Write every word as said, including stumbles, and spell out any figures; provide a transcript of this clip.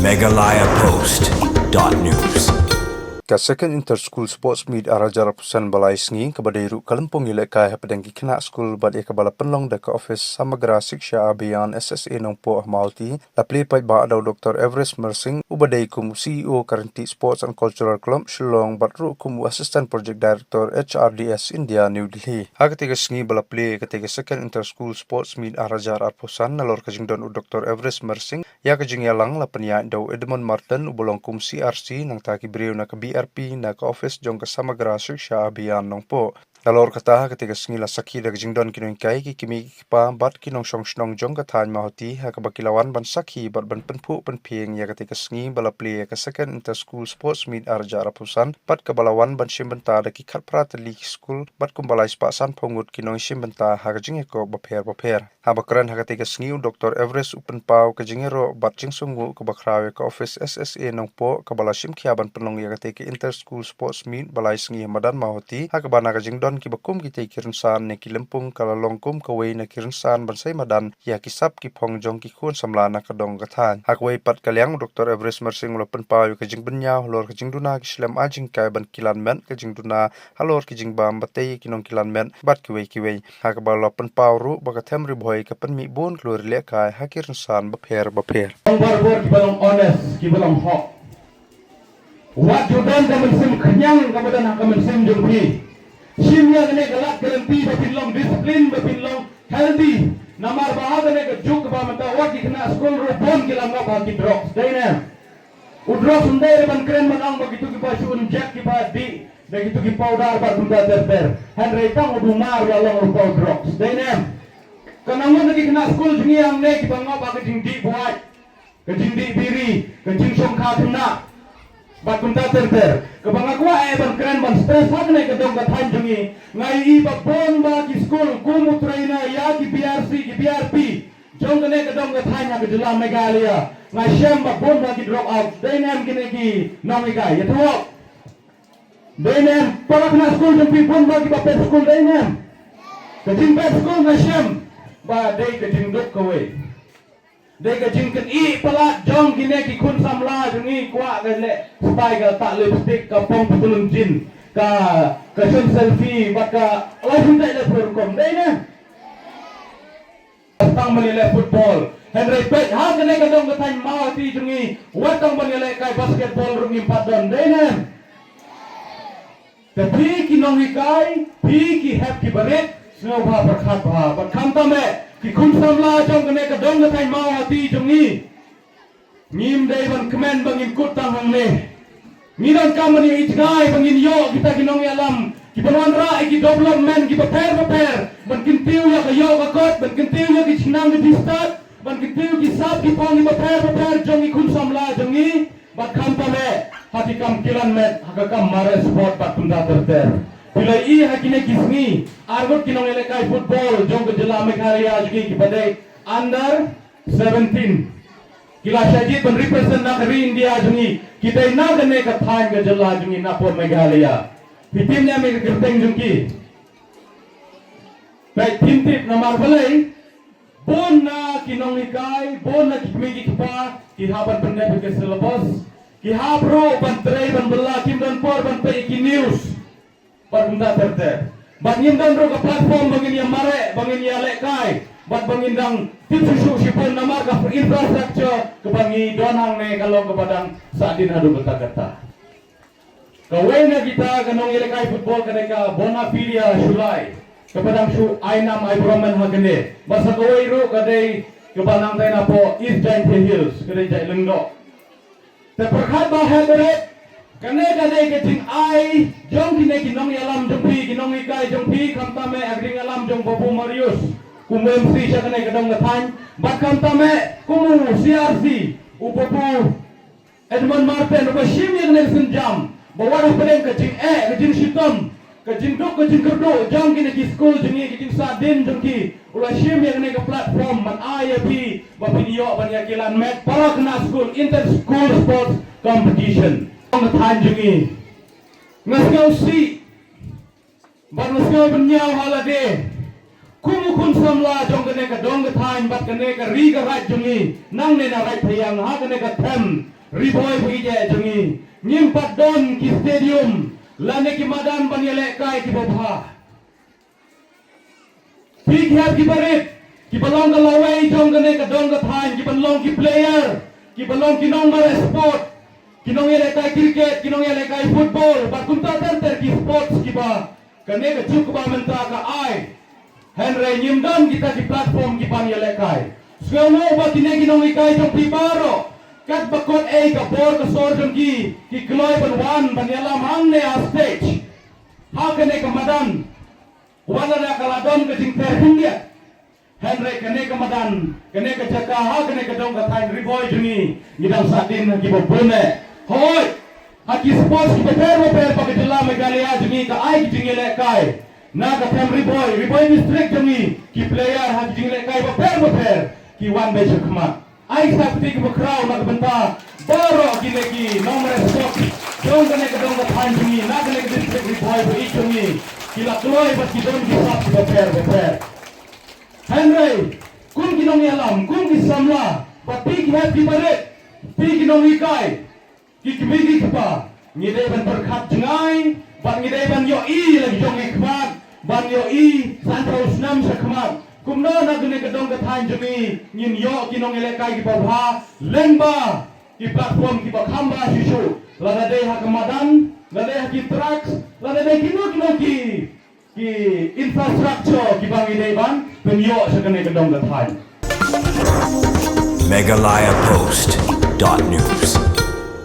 Meghalaya Post dot news. Ka Second Inter School Sports Meet ar hajar arphew san ba lai sngi, kaba dei ruh ka lympung ïalehkai hapdeng ki khynnah skul bad ïa kaba la pynlong da ka office Samagra Shiksha Abhiyan S S A Nongpoh ha Mawhati, la plie paidbah da u Doctor Everest Mersing, uba dei kum u C E O ka Rynti Sports and Cultural Club Shillong bad ruh kum u Assistant Project Director H R D S India, New Delhi. Ha katei ka sngi ba la plie katei ka Second Inter School Sports Meet ar hajar arphew san, nalor ka jingdon u Doctor Everest Mersing, ïa ka jingïalang la pynïaid da u Edmund Martin, uba long kum C R C, nangta ki briew na ka B R P na ka office jong ka Samagra Shiksha Abhiyan Nongpoh. Nalor kata, ha katei ka sngi la sakhi da ka jingdon ki nonghikai, ki kmie ki kpa bad ki nongshong shnong jong ka thaiñ Mawhati, ha kaba ki la wan ban sakhi bad ban pynphuh pynphieng ïa katei ka sngi ba la plie ïa ka Second Inter School Sports Meet ar hajar arphew san, bad kaba la wan ban shim bynta da ki khatphra tylli ki skul bad kumba lai spah sanphew ngut ki nongshim bynta ha ka jingïakop bapher bapher. Haba kren ha katei ka sngi, u Doctor Everest u pynpaw ka jingïaroh bad jingsngewnguh kaba khraw ïa ka office S S A Nongpoh, kaba la shim khia ban pynlong ïa katei ka Inter School Sports Meet ba lai sngi ha madan Mawhati, ha kaba na ka jingdon kiba kum kitei ki rynsan ne ki lympung, ka la long kum kawei na ki rynsan ban sei madan ïa ki sap ki phong jong ki khun samla na ka dong ka thaiñ. Ha kawei pat ka liang, u Doctor Everest Mersing u la pynpaw ïa ka jingbynñiaw halor ka jingduna ki shlem ai jinghikai ban kilan met, ka jingduna halor ki jingbam batai ki nongkilan met bad kiwei kiwei. Ha kaba la pynpaw ruh ba ka Them Ri Bhoi ka pynmih bun klur ïalehkai ha ki rynsan bapher bapher. Long barabor kiba long honest, kiba long hok. Wat ju don ka mynsiem khñiang kaba don ha ka mynsiem jong phi. Shim ïa kane ka lad ka lynti ba phin long discipline, ba phin long healthy. Namar ba ha kane ka juk kaba mynta, wat ki khynnah skul ruh bun ki la ngop ha ki drugs. Dei ne em? U drugs ym dei ban kren ban ong ba kito kiba shu inject, kiba dih da kito ki powder bad kumta ter ter. Hynrei tang u duma ruh la long rupa u drugs. Dei ne em? Katno ngut na ki khynnah skul jong ngi hangne kiba ngop ha ka jingdih buaid, ka jingdih biri, ka jingshongkha khynnah bad kumta ter ter. Kaba nga kwah eh ban kren ban stress ha kane ka dong ka thaiñ jong ngi. Nga ïohi ba bun ba ki skul kum u Trei Na, ïa ki B R C, ki B R P jong kane ka dong ka thaiñ ha ka jylla Meghalaya, nga shem ba bun ba ki drop out. Dei ne em kine ki nonghikai? Ïathuh. Dei ne em? Para khynnah skul jong phi bun ba kiba pep skul, dei ne em? Ka jingpep skul nga shem ba dei ka jingduk kawei. Dei ka jingkynnoh palat jong kine ki khun samla jong ngi, kwah ka leh style ka tah lipstick, ka pong putulun jean, ka, ka shon selfie bad ka lai pyntai lai pyrkom, dei ne em? Tang ban ïaleh football. Hynrei peit ha kane ka dong ka thaiñ Mawhati jong ngi, wat tang ban ïalehkai basketball ruh ngim pat don, dei ne em? Te phi ki nonghikai, phi ki hep ki barit, sngewbha pyrkhat bha. Bad khamtam eh, ki khun samla jong kane ka dong ka thaiñ Mawhati jong ngi, ngim dei ban kmen ba ngin kut tang hangne. Ngi donkam ban ïohi jngai ba ngin ïoh kita ki nongïalam kiban wanrah ïa ki development kiba pher ba pher, ban kyntiew ïa ka ïoh ka kot, ban kyntiew ïa ki jingnang ki jingstad, ban kyntiew ki sap ki phong kiba pher ba pher jong ki khun samla jong ngi. Bad khamtam eh ha ki kam kilan met, ha ka kam mareh sport bad kumta ter ter. Phi la ïohi ha kine ki sngi, ar ngut ki nongïalehkai football jong ka jylla Meghalaya jong ngi kiba dei under seventeen, ki la shah jied ban represent na ka ri India jong ngi, ki dei na kane ka thaiñ ka jylla jong ngi, na poh Meghalaya. Phi tip ne em ïa ka kyrteng jong ki? Peit, phim tip namar balei? Bun na ki nonghikai, bun na ki kmie ki kpa, ki hap ban pyndep ïa ka syllabus, ki hap ruh ban trei ban bylla, kim don por ban peit ïa ki news bad kumta ter ter. Bad ngim don ruh ka platform ba ngin ïa mareh, ba ngin ïa lehkai, bad ba ngin dang tip shuh shuh shibun namar ka infrastructure kaba ngi don hangne ka long kaba dang sahdien haduh katta katta. Kawei na kita ka nongïalehkai football ka dei ka Bonafilia Shullai, kaba dang shu ai nam ai burom ha kane. Bad sa kawei ruh ka dei kaba nang tai na poh East Jaintia Hills, ka dei Jait Lyngdoh. Te pyrkhat ba heh bret, kane ka dei ka jingai jong kine ki nongïalam jong phi, ki nonghikai jong phi, khamtam eh ha ka jingïalam jong Babu Marius kum u M C sha kane ka dong ka thaiñ, bad khamtam eh kum u C R C, u Babu Edmund Martin, uba shim ïa kane ka sienjam ba wat hapdeng ka jingeh, ka jingshitom, ka jingduk, ka jingkyrduh jong kine ki skul jong ngi, ka jingsahdien jong ki, u la shim ïa kane ka platform ban ai ïa phi ba phin ïoh ban ïa kilan met para khynnah skul, inter school sports competition. Ong ka thaiñ jong ngi, nga sngewsih bad nga sngewbynñiaw ha lade Kum u khun samla jong kane ka dong ka thaiñ bad kane ka ri ka raij jong ngi, nangne na Raid Phaiang ha kane ka them Ri Bhoi ba ïeit jong ngi, ngim pat don ki stadium lane ki madan ban ïalehkai kiba bha. Phi ki hep ki barit kiba long ka lawei jong kane ka dong ka thaiñ, kiban long ki player, kiba long ki nongmareh sport, ki nongïalehkai cricket, ki nongïalehkai football bad kumta ter ter ki sports kiba kane ka juk kaba mynta ka ai. Hynrei ngim don kita ki platform kiban ïalehkai. Sngewbha ba kine ki nonghikai jong phi baroh, katba kot ei ka bor ka sor jong ki, ki kloi ban wan ban ïalam hangne ha stage, ha kane ka madan. Wat la ka la don ka jingther khyndiat, hynrei kane ka madan, kane ka jaka, ha kane ka dong ka thaiñ Ri Bhoi jong ngi, ngi dang sahdien ha kiba bun eh. Hooid, ha ki sports kiba pher ba pher ba ka jylla Meghalaya jong ngi ka ai ki jingïalehkai. Na ka them Ri Bhoi, Ri Bhoi district jong ngi, ki player ha ki jingïalehkai ba pher ba pher ki wan beit shakhmat. Ai sa kti kiba khraw na ka bynta baroh kine ki nongmareh sport jong kane ka dong ka thaiñ jong ngi, na kane ka district Ri Bhoi ba ïeit jong ngi, ki la kloi bad ki don ki sap kiba pher ba pher. Hynrei kum ki nongïalam, kum ki samla, bad phi ki hep ki barit, phi ki nonghikai, ki kmie ki kpa, ngi dei ban pyrkhat jngai bad ngi dei ban ïohi la ki jong ngi khmat, ban ïohi san phew snem shakhmat. Kumno na kane ka dong ka thaiñ jong ngi ngin ïoh ki nongïalehkai kiba bha lyngba ki platform kiba kham bha shisha, lada dei ha ka madan, lada dei ha ki tracks, lada dei kino kino ki, ki infrastructure kiba ngi dei ban pynïoh sha kane ka dong ka thaiñ. Meghalaya Post dot news.